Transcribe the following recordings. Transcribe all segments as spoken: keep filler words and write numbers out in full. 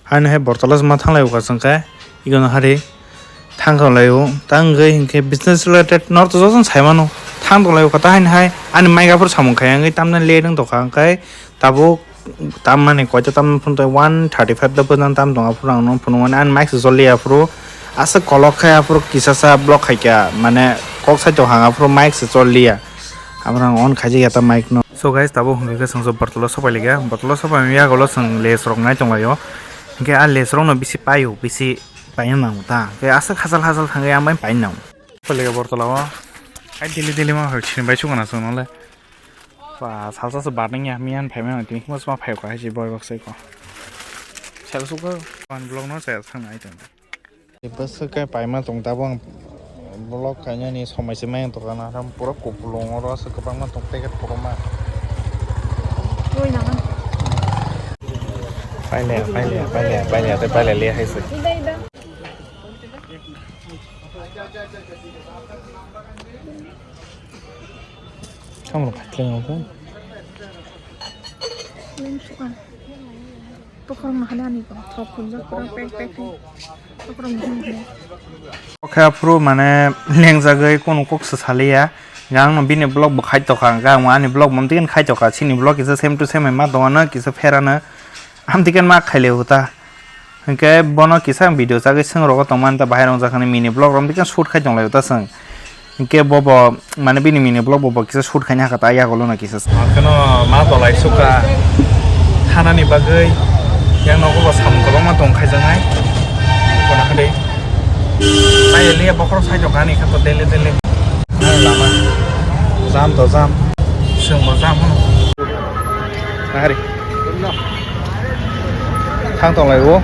Ani hai bortola ma thanglai uka chwngkhe, igono hari thang tong lai o. Tang wngwi hinkhe business related norok to jotono sai mano. Thang tong lai uka ta haini hai ani mic aphuru samung khai wngwi tamni late wng tongkha, hwnkhe tabuk tam mani koita tam phunuknai one thirty five da bwswk tam tong aphuru ang no phunukmani ani mic se choliya aphuru aswk kolok khai aphuru kisa sa block khaikha mane kok sai tong hang aphuru mic se choliya aphuru ang on khaijak ya ta mic no. So guys, tabuk hwnkhe chwng bortola sopai liga, bortola sopai yagulo chwng lace rok nai tong lai o. Hwnkhe a lace rok no bisi pai o, bisi paina nango ta. Hwnkhe aswk hachal hachal thangwi ang bai paina nango. Sopai liga bortola o. Ai daily daily ma hai sini bai sukana chwng nole. Ba salsa se bar nang ya miyan phai ma tini mas ma phai ko hai si boy box ko. Sel su ko one block no sel sang ai tong. Bwswk khe paima tong tabuk ang vlog kainani somai se maya tongkha na pura kupulung oro aswk kwbangma tong packet kotorma. Paile paile paile paile tei paile le hai se. Kamro phaikle nokho. Bokhorok no hane ani bo thok phunjak pura pek pek khe. Bokhorok no hane hane. Khe aphuru mane lengjagwi kunu kok se saliya. Ang no bini vlog bo khai tokha, ang ani vlog bo tini khai tokha, chini vlog kisa same to same ma dongano kisa pherano. Amtwi khe ma khaile uta. Hinkhe bono kisa ang video chagwi swngrogwi tongmani ta bahai rwngjak hwnwi mini vlog romwi khe shoot khai tonglaio ta chwng. Hinkhe bobo mane bini mini vlog bobo kisa shoot khaina hakha ta yagulo no kisa. Kheno ma tolai sukha thanani bagwi yang nogo bo samung kwbangma tong khaijaknai. Kono hwdwi. Pai liya bokhorok sai tongkha ani khe to daily daily. Lama jam to jam. Chwngbo jam hwno. Nahari. Thang tong lai o.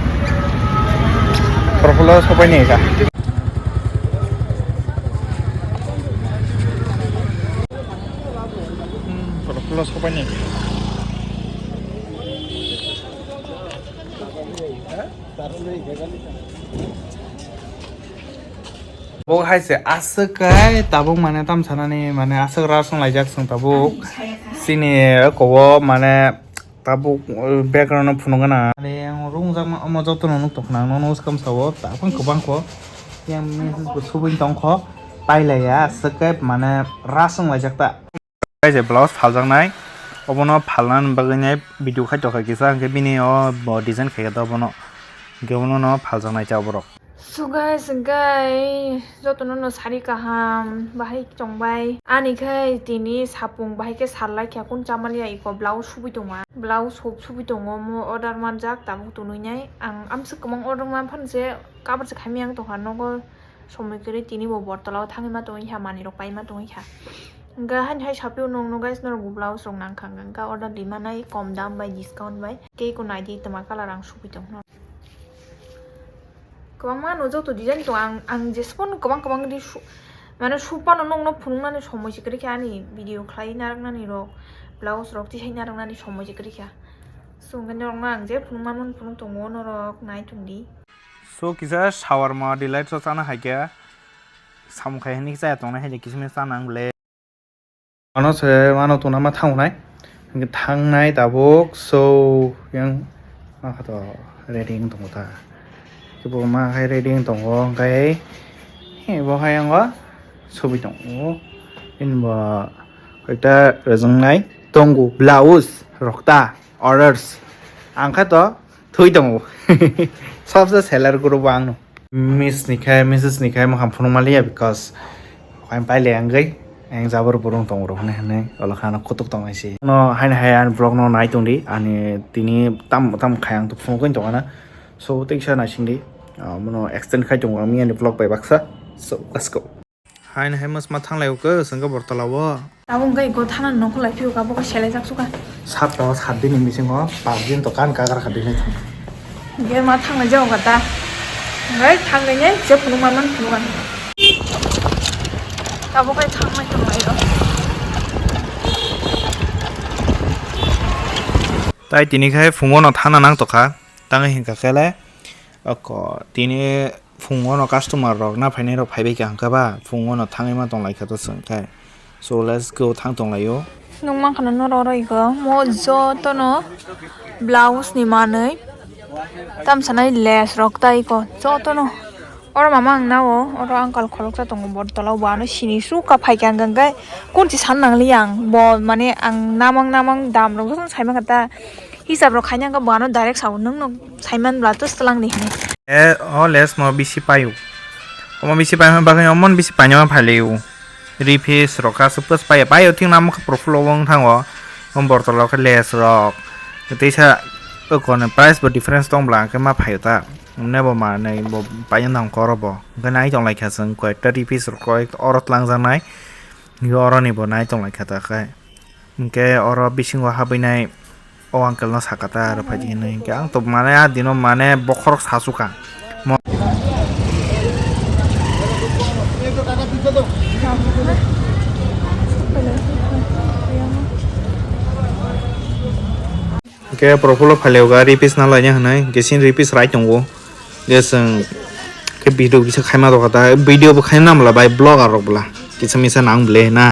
Porphulo sopai ni kha. Porphulo sopai ni. Bo hai se aswk kai tabuk mane tam sanani mane aswk ras wng laijak chwng tabuk chini kobo mane tabuk background no phunuk gana. Are ang rung jak ma omo joto no nuk tong khna ang nono swkang sao ta phang kwbang kho yang message bo subui tong kho pailai ya aswk kai mane ras wng laijak ta. Tei je blouse phaljaknai, obono phalnani bagwi nai video khai tongkha kisa, hwnkhe bini o bo design khaikha ta obono, hwnkhe obono no phaljaknai cha borok. So guys, hwnkhe jotono no sari kaham bahai chongbai. Ani khe tini sapung bahai khe sar lai kha, kun chamaliya iko blouse subui tongma. Blouse hub subui tongo, omo order manjak, tabuk tunui nai. Ang amswk kwbang order man phano se cover se khaimya ang tongkha nogo. Somoi kwrwi tini bo bortolao thangwi ma tongwi kha, manwi rok paima tongwi kha. Hwnkhe haini hai sapio nokno guys, norok bo blouse rok nang kha, hwnkhe order di manai kom dam bai, discount bai. Tei eko naidi twma colour ang subui tong kha. Kwbangma no joto design tong ang, ang jesphano kwbang kwbang di su-, mane suphano nokno phunuknani somoi se kwrwi kha ani video khlai narwknani rok, blouse rok tisai narwknani somoi se kwrwi kha. So hwnkhe norokno ang je phunukma mani phunuk tongo, norok nai tong di. So kisa shawarma delight o chana hai khe samung khai hwnwi chaya tongnai hai khe kisa misa chana ang le. Ano se mano tuna ma thangnai. Hwnkhe thangnai tabuk so yang ma kha to ready wng tongo ta. Kebo ma khai ready wng tongo hwnkhe he bo hai yango subui tongo. Bini bo kaita rwjaknai tongo blouse rok ta orders. Ang kha to Thwi tongo. Sabse seller group ang no. Miss ni khai, missus ni khai, makham phunuk maliya because khain paile angwi, ang jabor burung tongo rok hwnwi hwnwi, olo khano kutuk tongnai se. No, haini hai ani vlog no nai tongdi, ani tini tam tam khai ang to phunuk tongo na. So, teisa naisingdi, ah, mono extend khai tongo, ami ani vlog bai baksa. So, let's go. Haini hai mas ma thanglai o khe, chwng khe bortala o. Abo wngkha iko thana nokho lai phiyok, abo khe selai jak suka. Sat to sat dini bisingo pap din to kan kagra kha dinai thang. Ge ma thanglai jak ta. Ngai thanglai nai, je phunuk man man phunuk an. Abo khe thanglai thanglai o. Tai tini khai phungo no thana nang tokha, tangwi hinkha khe le. Oko tini phungo no customer rok na phainai rok phaibai kha hwnkhe ba phungo no thangwi ma tong lai kha to chwng khe. So let's go thang tong lai o. Nung mankha no norok oro ego mo joto no blouse ni manwi Tam sanai les rok tai ko jotono. Oro mama ang nao, oro uncle khoroksa tongo, bor tola o bo ano sini su ka phai kha hwnkhe, kun si san nang li ang, bo mane ang namang namang dam rok jotono sai man kha ta, hisab rok khaina hwnkhe bo ano direct sao, nwng no sai man bla to swlang di hinwi. E, o les mo bisi paio. Omo bisi paima bagwi omo bisi paina phai lio. Ri piece rok kha swpos paio, paio thik namo khe profulo wng thango. Omo bor tola o khe les rok. Teisa o kone price bo difference tong bla hwnkhe ma phaio ta. Hwnwi bo manwi bo paina nang khe oro bo. Hwnkhe nai tong lai kha chwng koi ekta ri piece rok koi oro twlang jaknai. Hwnkhe oro ni bo nai tong lai kha ta khe. Hwnkhe oro bisingo habwi nai o uncle no sakha ta aro phaidi hinwi. Hwnkhe ang to mane a dino mane bokhorok sasu kha. Mo- Hwnkhe profulo phailaio ga ri piece na laina hinwi, hwnkhe chini ri piece rai tongo. Hwnkhe chwng khe video kisa khaima rwkha ta, video bo khaina namla bai vlogger rok bwla kisa misa nang bwle na.